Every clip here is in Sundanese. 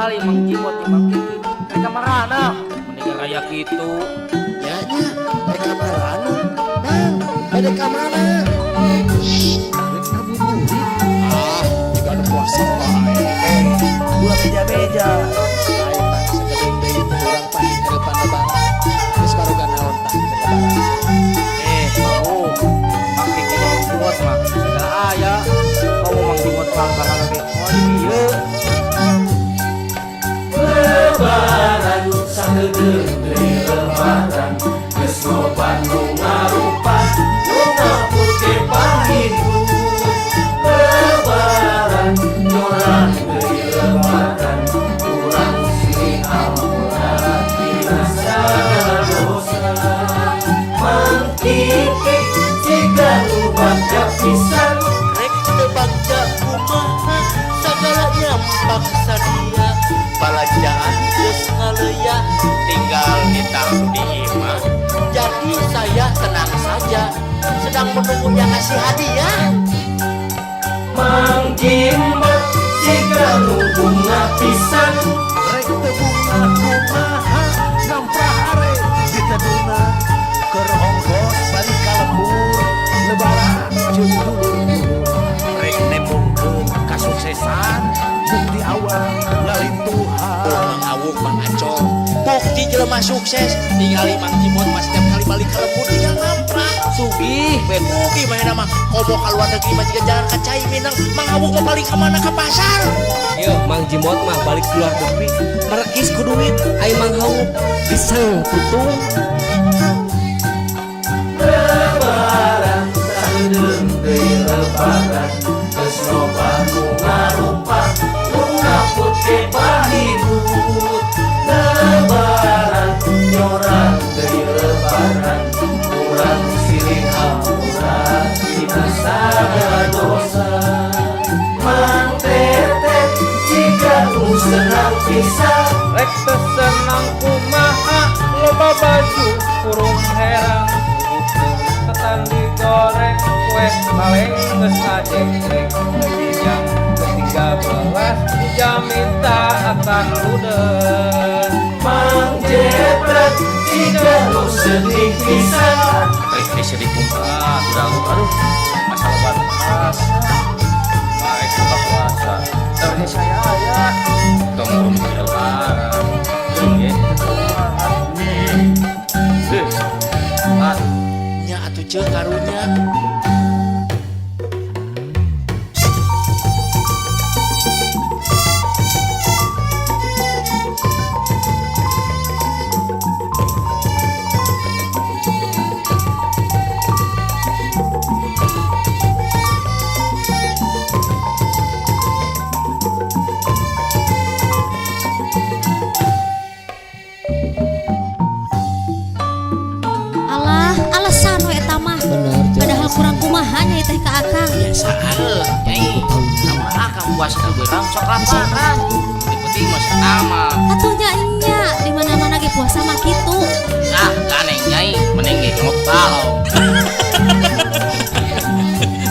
Ningali Mang Jimot jeung Mang Kiki. Rek ka marana? Mending raya kitu. Nya nya, rek ka marana? Mang, bade ka mana? Rek ngabuburit. Ah, jiga nu puasa wae. Ulah beja-beja. Lain tah sakedeung deui teh urang pasti karepan lebaran. Geus baroga naon tah keur lebaran? Eh, mau Mang Kiki jeung Mang Jimot mah segala aya. Komo Mang Jimot mah barang ge moal di dieu. Lebaran sakedeung deui lebaran, geus loba nu ngarupat, nu ngaput ge pahibut. Lebaran nyorang deui lebaran, urang silih ampura tina sagala dosa. Mang Kiki jiga nu bagja pisan. Rek teu bagja kumaha, sagala nyampak sadia, balanjaan geus ngaleya, tinggal ditaruh di imah. Jadi saya tenang saja, sedang menunggu yang ngasih hadiah. Mang Jimot jiga nu bungah pisan. Rek teu bungah kumaha, ngamprah are diteduna, keur ongkos balik ka lembur lebaran jeung dulur-dulur. Rek nembongkeun kasuksesan, bukti awal ngalintuhan. Oh, Mang Awuk, Mang Acol, bukti jelema sukses ningali Mang Jimot mah setiap kali balik ke lembur tinggal ngamprah. Sugih we gimana mah, komo ka luar negeri mah jiga jalan ka cai minang. Mang Awuk mah paling kemana? Ke pasar. Yo, Mang Jimot mah balik keluar negeri merekis ku duit, ai Mang Hawuk disang tutung. Lebaran sakedeung deui lebaran, geus loba nu ngarupat, nu ngaput ge pahibut. Lebaran nyorang deui lebaran, urang silih hampura tina sagala dosa. Mang Teteh jiga nu senang pisan. Rek teu senang kumaha, loba baju kurung herang, bukeun ketan digoreng, kue kaleng geus ngajenggreng, di jam ke-13 dijamin tak akan ludes. Mang Jepret jiga nu sedih pisan. Rek teh sedih kumaha urang, aduh, asa loba nu asa. Baik buka puasa. Terus saya aya. Tong ngurung lebaran. Ye. Eh. Ah, Nya atuh ceu, karunya. Alah, alasan we eta mah. Bener. Padahal kurang kumaha nya teh ka akang. Biasaan nyai, kamu akang puasa teh beurang sok laparan. Penting-penting mah sama. Atuh nya nya, di mana-mana ge puasa mah kitu. Ah, ganeng nyai, mending ge ngopi balong.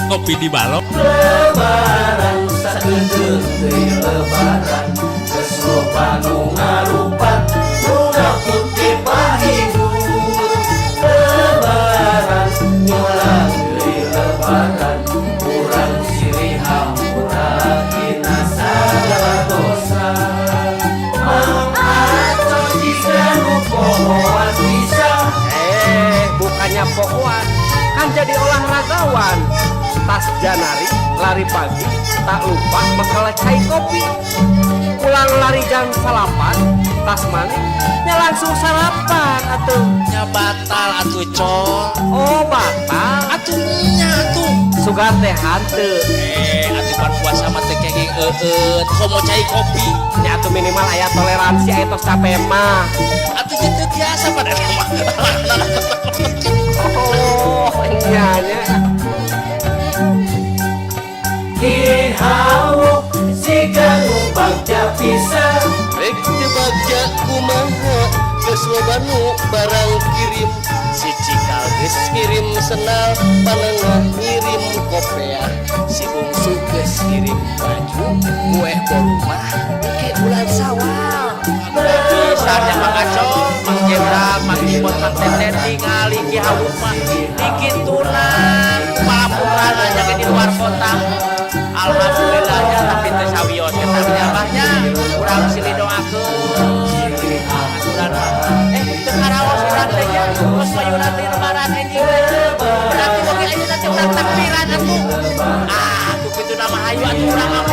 Kopi di balong. Lebaran sakedeung deui lebaran, geus loba nu ngarupat, nu ngaput ge pahibut. Lebaran nyorang deui lebaran, urang silih hampura tina sagala dosa. Mang Acol jiga nu pohoan pisan. Eh, bukannya pohoan, kan jadi olahragawan. Tas janari, lari pagi, tak lupa bekal cai kopi. Pulang lari jam 9, tas mandi, ya langsung sarapan atuh. Nya batal atuh, Col. Oh, batal. Atuh nya atuh. Sugan teh hanteu. Eh, atuh pan puasa mah teu kenging eueut, komo cai kopi. Nya atuh minimal aya toleransi, aya tos capek mah. Atuh nya teu tiasa pada mah. Oh, nya nya. Ki Hawuk jiga nu bagja pisan. Rek teu bagja kumaha, geus loba nu barang kirim, si cikal. Geus ngirim sendal, panengah ngirim kopeah, si bungsu geus ngirim baju, kue bolu mah ke bulan Sawal. Misalnya Mang Acong, Mang Jenderal, Mang Imot, Mang Teten tingali Ki Hawu mah dikitunan kepala putrana jaga di luar kota. Alhamdulillah nya, tapi teu sawios eta abahnya urang silih doakeun aturan mah. Teu karaos urang teh nya, geus mayuna teh lebaran enjing teh. Berarti oge ayeuna teh urang takbiran atuh. Ah, tuh kitu mah hayu atuh urang mah.